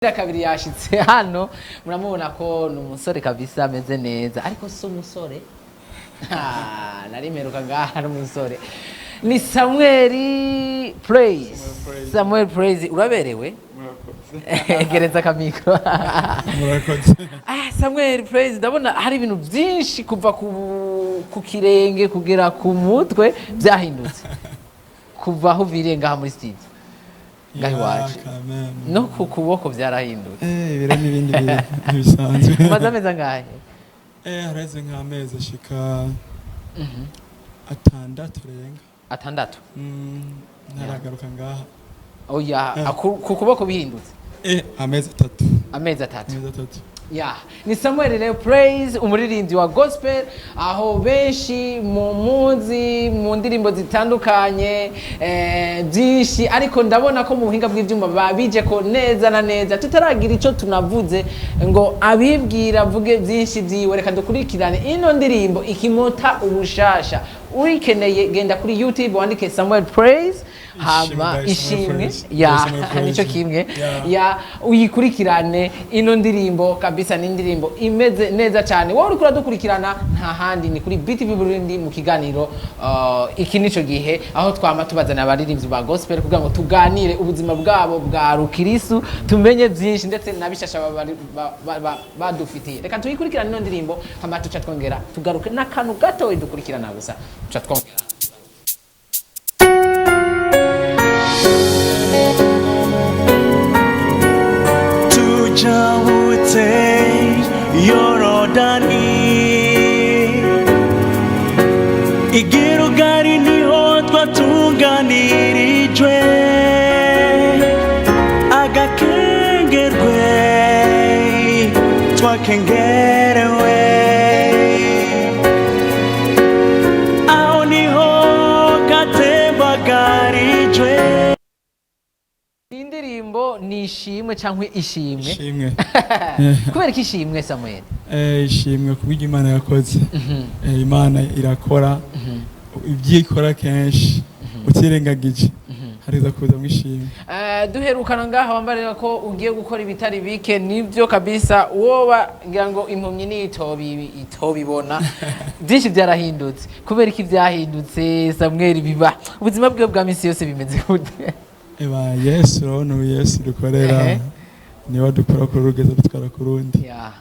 Kabiri yashitse hano, muramubona ko ni umusore kabisa, ameze neza, ariko si umusore. Ah, nari mperuka ngaha ari umusore. Ni Samuel Praise. Praise. Samuel Praise, uraberewe. Gereza akamikro. Murakoze. Ah, Samuel Praise, ndabona hari ibintu byinshi kuva ku kirenge kugera ku mutwe byahindutse kuva aho uviriye ngaha muri studio ngaha iwacu. No ku kuboko byarahindutse. Ibiro n'ibindi bintu ntibisanzwe. Umaze amezi angahe? Haraheze nk'amezi ashika 6 renga. 6? Ntaragaruka ngaha. Oya. Eh. Ku kuboko bihindutse. Amezi 3. Amezi 3. Amezi 3. Ya, ni Samuel rero Praise, umuririmbyi wa gospel, aho benshi mu muzi mu ndirimbo zitandukanye, byinshi, ariko ndabona ko mu buhinga bw'ibyuma babije ko neza na neza tutaragira ico tunavuze ngo abibwira avuge byinshi byiwe. Reka dukurikirane ino ndirimbo Ikimota ubushasha. Urikeneye, genda kuri YouTube wandike Samuel Praise, hama Ishimwe by Samuel Ishimwe. Praise. Ya. By Samuel Praise. Nico kimwe. Yeah. Ya, uyikurikirane ino ndirimbo kabisa, ni indirimbo imeze neza cyane. Wowe uriko uradukurikirana, nta handi ni kuri BTV Burundi mu kiganiro Iki Nico Gihe, aho twama tubazana abaririmbyi ba gospel kugira ngo tuganire ubuzima bwabo bwa rukirisu, tumenye byinshi ndetse na bishasha badufitiye. Reka tuyikurikirane ino ndirimbo, hama tuca twongera tugaruke n'akantu gato dukurikirana gusa, tuca twongera. Tujabutse Yorodani, igirugari niho twatunganirijwe, agakengerwe twakengerewe, aho niho gatembagarijwe. Iyi ndirimbo ni Ishimwe cyangwa Ishimwe? Ishimwe. Kubera ko Ishimwe, Samuel? Ishimwe kubw'ibyo Imana yakoze. Imana irakora ibyo ikora kenshi utirengagije, hariza kuza mu ishimwe. Duherukana ngaha wambarira ko ugiye gukora ibitari bike. Nibyo kabisa, woba ngira ngo impumyi nitobi itobibona, byinshi byarahindutse. Kubera iki byahindutse, Samuel? Biba ubuzima bwiwe bwa misi yose bimeze gute? Eba Yesu, urabona ubu Yesu dukorera niwe dukora ku rugeza dutwara ku rundi.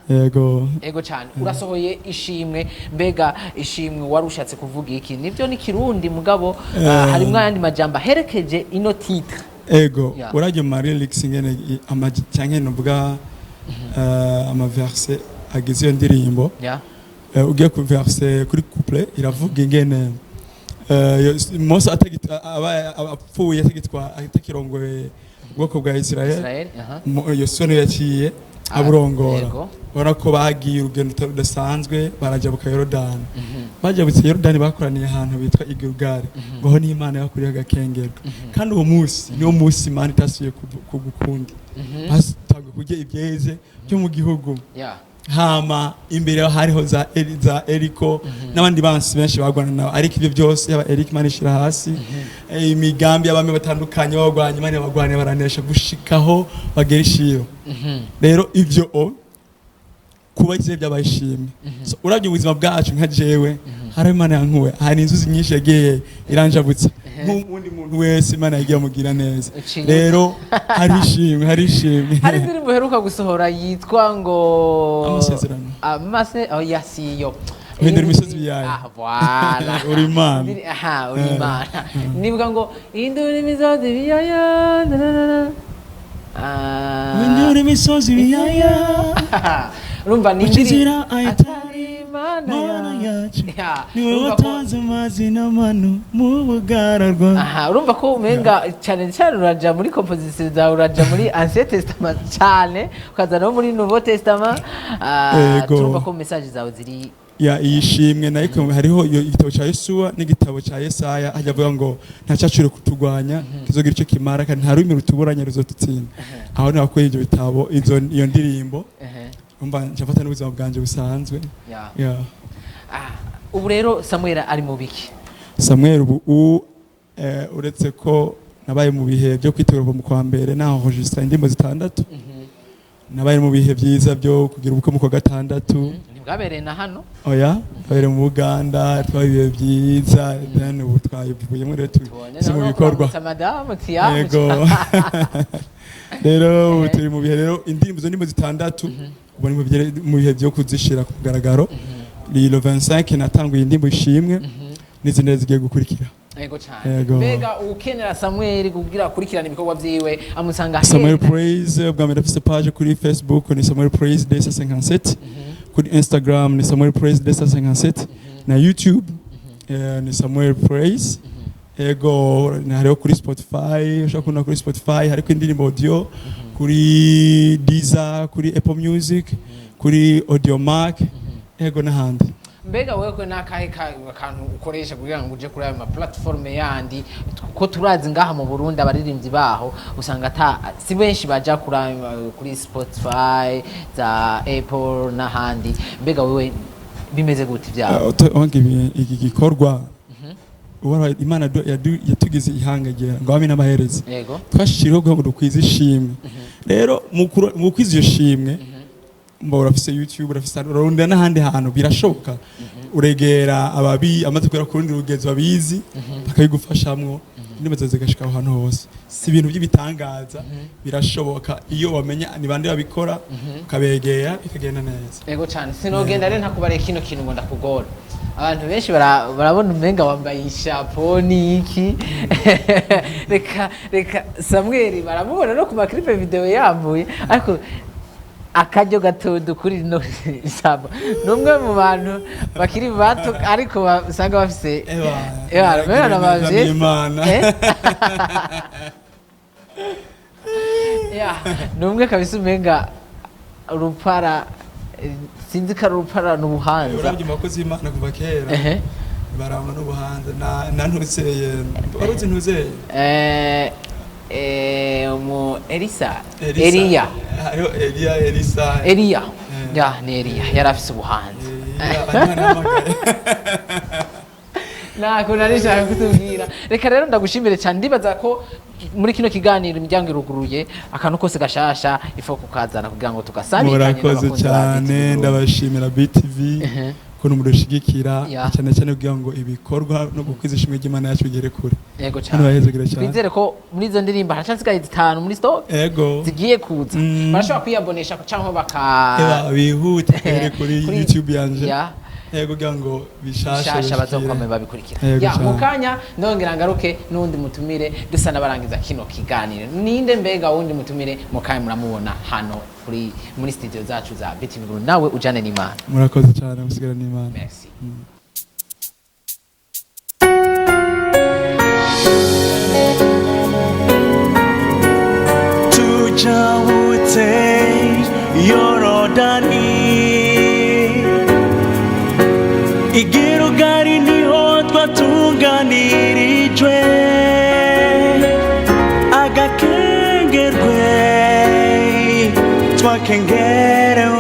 Yego. Ego cyane. Urasohoye Ishimwe. Mbega Ishimwe wari ushatse kuvuga iki? Nibyo ni Kirundi, mugabo harimwo ayandi majambo aherekeje ino titre. Ego. Urajya mu lyrics ingene canke nuvuga amaverse agize iyo ndirimbo. Ugiye ku verse, kuri couplet, iravuga ingene Mose apfuye, atagitwa, atakirongoye ubwoko bwa Israel. Israel, aha. Yosuwa niwe yaciye aburongora. Ubona ko bagiye urugendo rudasanzwe, barajabuka Yorodani. Bajabutse Yorodani, bakoraniye ahantu bitwa Igilugari, ngo aho niho Imana yakuriye agakengerwa, kandi uwo munsi niwo munsi Imana itasubiye kugukundi, batanguye kurya ibyeze byo mu gihugu. Hama imbere hariho za Eriko n'abandi bansi benshi bagwana nabo, ariko ibyo byose, yaba Eriko, Imana ishira hasi. Imigambi y'abami batandukanye babagwanya, Imana ibagwanya, baranesha gushikaho bagera Ishiro. Rero ivyo o kuba ivyo byabaye ishimwe. So, uravye ubuzima bwacu, nka jewe hari Imana yankuwe, hari inzuzi nyinshi yagiye iranjabutse, nk'uwundi muntu wese Imana yagiye amugira neza. Uciye. Rero hari ishimwe, hari ishimwe. Hari indirimbo uheruka gusohora yitwa ngo Amasezerano. Amase, oya, siyo. Uhindura imisozi ibiyaya. Ah, voilà. Uri Imana. Aha, uri Imana. Nibuka ngo hindura imisozi ibiyaya na, na, na, na. Ah. Uhindura imisozi ibiyaya. Urumva ni Uca indirimbo inzira ayitari Imana Mana yacu. Ya, niwe urumva ko watanze amazi n'amanu mu bugararwa. Aha, urumva ko umenga cyane cyane uraja muri composition zawe, uraja muri Ancien Testament cyane, ukaza no muri Nouveau Testament. Ah, Ego. turumva ko message zawe ziri Ya, iyi shimwe nayo hariho iyo igitabo cya Yosuwa n'igitabo cya Yesaya, hajya avuga ngo nta cyaciro kutugwanya kizogira icyo kimara, kandi nta rurimi rutuburanya ruzotutsinda. Aho niho hakuye ibyo bitabo, iyo ndirimbo. Umva, nshafata n'ubuzima bwanjye busanzwe. Ya. Ah, ubu rero Samuel ari mu biki? Samuel ubu uretse ko nabaye mu bihe byo kwitegura mu kwa mbere, naho enregistra indirimbo zitandatu. Nabaye mu bihe byiza byo kugira ubukwe mu kwa gatandatu. Ntibwabereye na hano? Oya, twabereye mu Buganda, twabaye ibihe byiza. Then ubu twabivuyemo rero, Tubone turi mu noneho bikorwa. kuramutsa madamu tiyamu. Yego, rero ubu turi mu bihe rero indirimbo, izo ndirimbo zitandatu, ubu ni mu bihe byo kuzishira ku mugaragaro. Ni le 25 natanguye indirimbo Ishimwe, n'izindi zigiye gukurikira. Yego cyane. Yego. Mbega ukenera Samuel kugira akurikirane ibikorwa vyiwe amusanga Samuel hehe? Praise, bwa mbere afise page kuri Facebook ni Samuel Praise 257, kuri Instagram ni Samuel Praise 257, na YouTube ni Samuel Praise. Ego, hariho kuri Spotify, ushobora kubona kuri Spotify hariko indirimbo audio, kuri Deezer, kuri Apple Music, kuri Audiomack, ego, n'ahandi. Mbega wewe n'akahe kantu ukoresha kugira ngo uje kuri ayo ma platform yandi? Ko turazi ngaha mu Burundi abaririmbyi baho usanga ata si benshi baja kuri Spotify za Apple n'ahandi. Mbega wewe bimeze gute ibyawe? Wanga iki gikorwa Uhoraho Imana yatugize ihanga ryera ngo abe n'abaherezi, twashiriweho kugira ngo dukwize ishimwe. Rero mu kwiza iyo shimwe, mba urafise YouTube, urafise, urarondera n'ahandi hantu birashoboka, uregera ababi amaze kugera ku rundi rugezo babizi, bakabigufashamwo, indirimbo zawe zigashika aho hantu hose. Si ibintu by'ibitangaza, birashoboka iyo wamenya ni bande babikora, ukabegera, bikagenda neza. Yego cyane. Sinogenda rero ntakubariye kino kintu ngo ndakugora. Abantu benshi barabona umenga wambaye ishapo n'iki. Reka reka, Samuel baramubona no ku ma clip vidéo yambuye, ariko akaryo gato kuri rino jambo, ni umwe mu bantu bakiri bato ariko usanga bafise Ewa, Ewa, mbega nabavye. n'Imana. Eh? Ya, ni umwe kabisa umenga urupara, sinzi ko ari urupara n'ubuhanza. Urabye mu bakozi b'Imana kuva kera, barangwa n'ubuhanza na ntuzeye, waruzi ntuzeye? Umu Elisa. Eliya. Hariho Eliya, Elisa. Eliya. Eh. Ya, ni Eliya yari afise ubuhanza. Eliya, Imana yahamagaye. Ntabwo nari nshaka kutubwira. Reka rero ndagushimire cyane. Ndibaza ko muri kino kiganiro imiryango iruguruye, akantu kose gashasha ifo kukazana kugira ngo tugasabikanye Murakoze n'abakunzi ba cyane. BTV Burundi. Ndabashimira BTV ko murushyigikira, cyane cyane kugira ngo ibikorwa no gukwiza ishimwe ry'Imana yacu bigere kure. Yego Hano cyane. bahezegere cyane. Twizere ko muri izo ndirimbo haracyasigaye zitanu muri stock zigiye kuza. Barashobora kwiyabonesha cyangwa baka Eba, bihute kuri Kuri- YouTube yanje. Yego, kugira ngo bishasha bishasha bishikire. bazokome babikurikira. Yego Ya, mu cyane. kanya ndongera ngaruke n'undi mutumire, dusa n'abarangiza kino kiganiro. Ninde mbega wundi mutumire? Mu kanya muramubona hano kuri muri studio zacu za BTV Burundi. Nawe ujane n'Imana. Murakoze cyane, musigara n'Imana. Merci. Tujabutse Yorodani, i Gilugari niho twatunganirijwe. Agakengerwe twakengerewe.